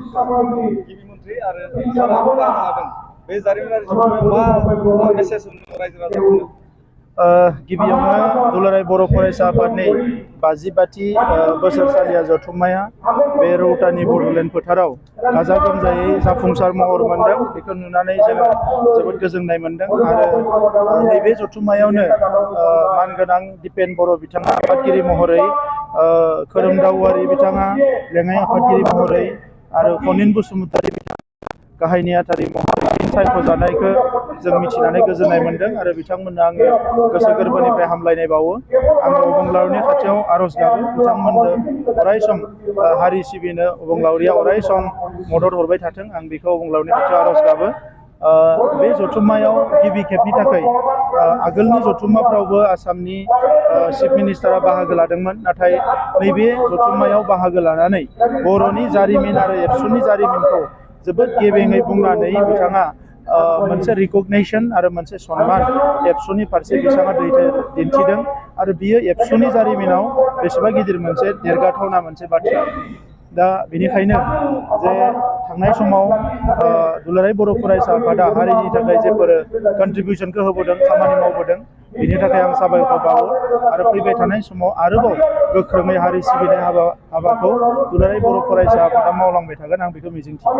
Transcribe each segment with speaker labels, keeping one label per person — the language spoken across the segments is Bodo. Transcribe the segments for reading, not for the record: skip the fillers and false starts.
Speaker 1: गिबि मन्थ्रि आरो साराखौ लादों बे जारिमिनारि जथुम्मायाव मा मेसेज होनो रायजो राजाफोरनो
Speaker 2: गिबियावनो दुलाराय बर' फरायसा आफादनि 52थि बोसोरसालिया जथुम्माया बे रौतानि बड'लेण्ड फोथाराव गाजा गोमजायै जाफुंसार महर मोनदों। बेखौ नुनानै जोङो जोबोद गोजोननाय मोनदों आरो नैबे जथुम्मायावनो मानगोनां दिपेन बर' बिथाङा आफादगिरि महरै, खोरोमदाव औवारि बिथाङा लेङाइ आफादगिरि महरै आरो खनिन बसुमतारी बिथाङा गाहाय नेहाथारि महरै सायख'जानायखौ जों मिथिनानै गोजोननाय मोनदों आरो बिथांमोननो आङो गोसो गोरबोनिफ्राय हामलायनाय बावो। आङो अबंलावरिनि खाथियाव आर'ज गाबो बिथांमोननो अराय सम हारि सिबिनो अबंलावरिया अराय सम मदद हरबाय थाथों, आं बेखौ अबंलावरिनि खाथियाव आर'ज गाबो। बे जथुम्मायाव गिबि खेबनि थाखाय आगोलनि जथुम्माफ्रावबो आसामनि चिफ मिनिस्टारा बाहागो लादोंमोन, नाथाय नैबे जथुम्मायाव बाहागो लानानै बर'नि जारिमिन आरो एबसुनि जारिमिनखौ जोबोद गेबेङै बुंनानै बिथाङा मोनसे रिकगनाइसन आरो मोनसे सनमान एबसुनि फारसे बिथाङा दिन्थिदों आरो बियो एबसुनि जारिमिनाव बेसेबा गिदिर मोनसे देरगाथावना मोनसे बाथ्रा। दा बेनिखायनो जे थांनाय समाव दुलाराय बर' फरायसा आफादा हारिनि थाखाय जेफोर कन्ट्रिबिउसनखौ होबोदों, खामानि मावबोदों, बेनि थाखाय आं साबायखर बावो आरो फैबाय थानाय समाव आरोबाव गोख्रोङै हारि सिबिनाय हाबाखौ दुलाराय बर' फरायसा आफादा मावलांबाय थागोन, आं बेखौ मिजिंथियो।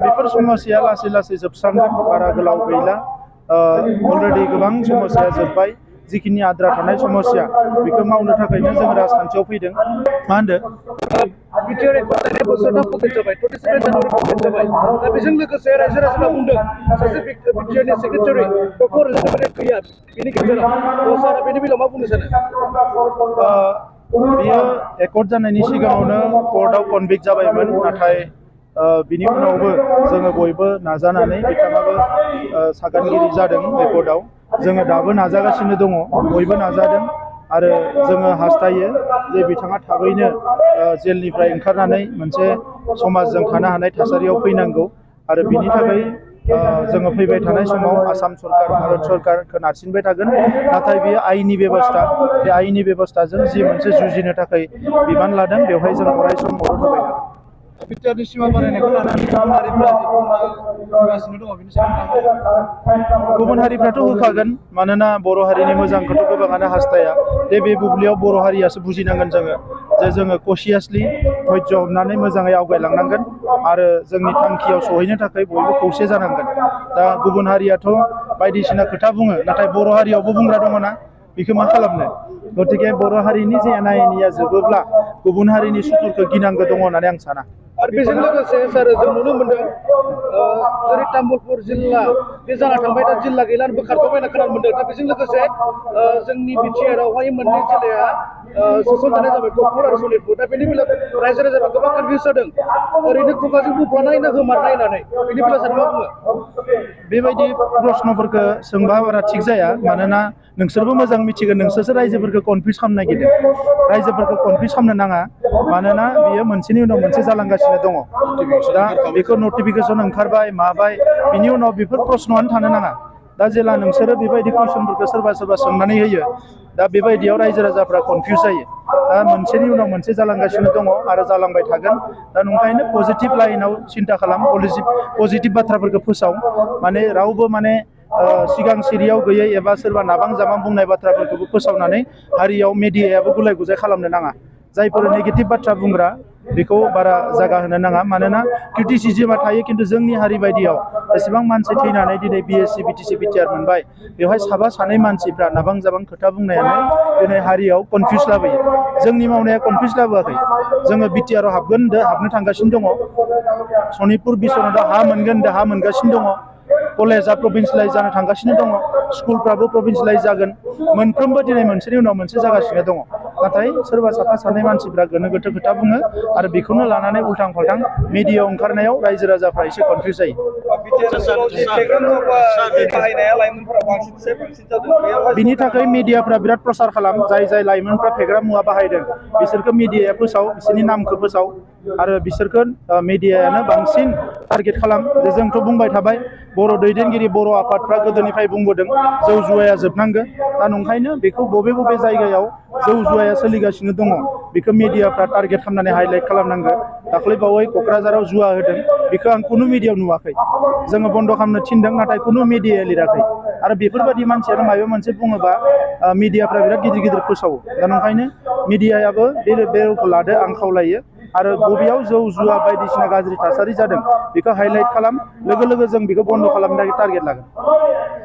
Speaker 2: बेफोर समस्याया लासै लासै जोबस्रांगोन, बारा गोलाव गैला। अलरेडि गोबां समस्या जोब्बाय। जिखिनि आद्रा थानाय समस्या बेखौ मावनो थाखायनो जों राजखान्थियाव फैदों। मा होनदों?
Speaker 3: दा बेजों लोगोसे रायजो राजाफ्रा बुंदों सासे बिटिआरनि सेक्रेटारि डक्टर एलिजाबेथ गैया बिनि गेजेराव, सारा बेनि बेलायाव मा बुंनो सानो?
Speaker 2: बियो एकर्ड जानायनि सिगाङावनो कर्टआव कनभिक्ट जाबायमोन, नाथाय बिनि उनावबो जोङो बयबो नाजानानै बिथाङाबो सागानगिरि जादों बे कर्टआव। जोङो दाबो नाजागासिनो दङ, बयबो नाजादों आरो जोङो हास्थायो जे बिथाङा थाबैनो जेलनिफ्राय ओंखारनानै मोनसे समाजजों थानो हानाय थासारियाव फैनांगौ आरो बिनि थाखाय जोङो फैबाय थानाय समाव आसाम सरकार, भारत सरकारखौ नारसिनबाय थागोन। नाथाय बेयो आयेननि बेबस्था, बे आयेननि बेबस्थाजों जि मोनसे जुजिनो थाखाय बिबान लादों बेवहाय जों अराय सम मदद होबाय थागोन।
Speaker 1: बिटिआरनि सिमा बारायनायखौ लानानै गुबुन हारिफ्रा बुंगासिनो दङ, बिनि सायाव
Speaker 2: गुबुन हारिफ्राथ' होखागोन, मानोना बर' हारिनि मोजांखौथ' गोबाङानो हास्थाया। बे बुब्लियाव बर' हारियासो बुजिनांगोन जे जोङो कसियासलि धैर्य हमनानै मोजाङै आवगायलांनांगोन आरो जोंनि थांखियाव सहैनो थाखाय बयबो खौसे जानांगोन। दा गुबुन हारियाथ' बायदिसिना खोथा बुङो, नाथाय बर' हारियावबो बुंग्रा दङ ना, बेखौ मा खालामनो? गतिके बर' हारिनि जे एना एनिया जोबोब्ला गुबुन हारिनि सुथुरखौ गिनांगौ दङ होननानै आं साना।
Speaker 3: आरो बेजों लोगोसे सार जों नुनो मोनदों जेरै तामुलपुर जिल्ला बे जाना थांबाय, दा जिल्ला गैला बोखारथ'बाय होनना खोनानो मोनदों। दा बेजों लोगोसे जोंनि बिटिआरआवहाय मोननै जिल्लाया सोसनजानाय जाबाय, गहपुर आरो सनितपुर। दा बेनि बेलायाव रायजो राजाफ्रा गोबां कनफिउस जादों, ओरैनो खुगाजों बुंफ्लानाय ना गोमारनाय होननानै, बेनि बेलायाव सार मा बुङो?
Speaker 2: बेबायदि प्रश्नफोरखौ सोंबा बारा थिग जाया, मानोना नोंसोरबो मोजां मिथिगोन, नोंसोरसो रायजोफोरखौ कनफिउस खालामनो नागिरदों। रायजोफोरखौ कनफिउस खालामनो नाङा, मानोना बियो मोनसेनि उनाव मोनसे जालांगासिनो दङ। दा बेखौ नटिफिकेसन ओंखारबाय माबाय, बिनि उनाव बेफोर प्रश्नआनो थानो नाङा। दा जेला नोंसोरो बेबायदि कुइसनफोरखौ सोरबा सोंनानै होयो, दा बेबायदियाव रायजो राजाफ्रा कनफिउस जायो। दा मोनसेनि उनाव मोनसे जालांगासिनो दङ आरो जालांबाय थागोन। दा नंखायनो पजिटिभ लाइनाव सिन्था खालाम, पजिटिभ बाथ्राफोरखौ फोसाव। माने रावबो सिगां सिरियाव गैयै एबा सोरबा नाबां जाबां बुंनाय बाथ्राफोरखौबो फोसावनानै हारियाव मेडियायाबो गुलाय गुजाय खालामनो नाङा। जायफोर नेगेटिभ बाथ्रा बुंग्रा बेखौ बारा जागा होनो नाङा, मानोना क्रिटिसिजिमा थायो, खिन्थु जोंनि हारि बायदियाव एसेबां मानसि थैनानै दिनै बिएससि बिटिसि बिटिआर मोनबाय, बेवहाय साफा सानै मानसिफ्रा नाबां जाबां खोथा बुंनायानो दिनै हारियाव कनफिउस लाबोयो। जोंनि मावनाया कनफिउस लाबोआखै, जोङो बिटिआराव हाबनो थांगासिनो दङ। सनितपुर बिस्वनाथआव हा मोनगोन, हा मोनगासिनो दङ। कलेजआ प्रभिन्सियेलाइज जानो थांगासिनो दङ, स्कुलफ्राबो प्रभिन्सियेलाइज जागोन। मोनफ्रोमबो दिनै मोनसेनि उनाव मोनसे जागासिनो दङ। नाथाय सोरबा साफा सानै मानसिफ्रा गोनो गोथो खोथा बुङो आरो बेखौनो लानानै उल्थां फाल्थां मिडियायाव ओंखारनायाव रायजो राजाफ्रा एसे कनफिउस जायो। बिनि थाखाय मिडियाफ्रा बिराद प्रसार खालाम, जाय लाइमोनफ्रा फेग्रा मुवा बाहायदों बिसोरखौ मिडियाया फोसाव, बिसोरनि नामखौ फोसाव। आरो बिसोरखौ मिडियायानो बांसिन टारगेट खालाम जे जोंथ' बुंबाय थाबाय बर' दैदेनगिरि बर' आफादफ्रा गोदोनिफ्राय बुंबोदों जौ जुवाया जोबनांगौ दा नंखायनो बेखौ बबे बबे जायगायाव जौ जुवाया सोलिगासिनो दङ बेखौ मिडियाफ्रा टारगेट खालामनानै हाइलाइट खालामनांगौ दाख्लै बावै क'क्राझाराव जुवा होदों बेखौ आं खुनु मिडियायाव नुवाखै जोङो बन्द' खालामनो थिनदों नाथाय खुनु मिडियाया लिराखै आरो बेफोरबायदि मानसियानो माबा मोनसे बुङोबा मिडियाफ्रा बिराद गिदिर गिदिर फोसावो दा नंखायनो मिडियायाबो बे रलखौ लादो आं खावलायो आरो बबेयाव जौ जुवा बायदिसिना गाज्रि थासारि जादों बेखौ हाइलाइट खालाम लोगो लोगो जों बेखौ बन्द' खालामनो थाखाय टारगेट लागोन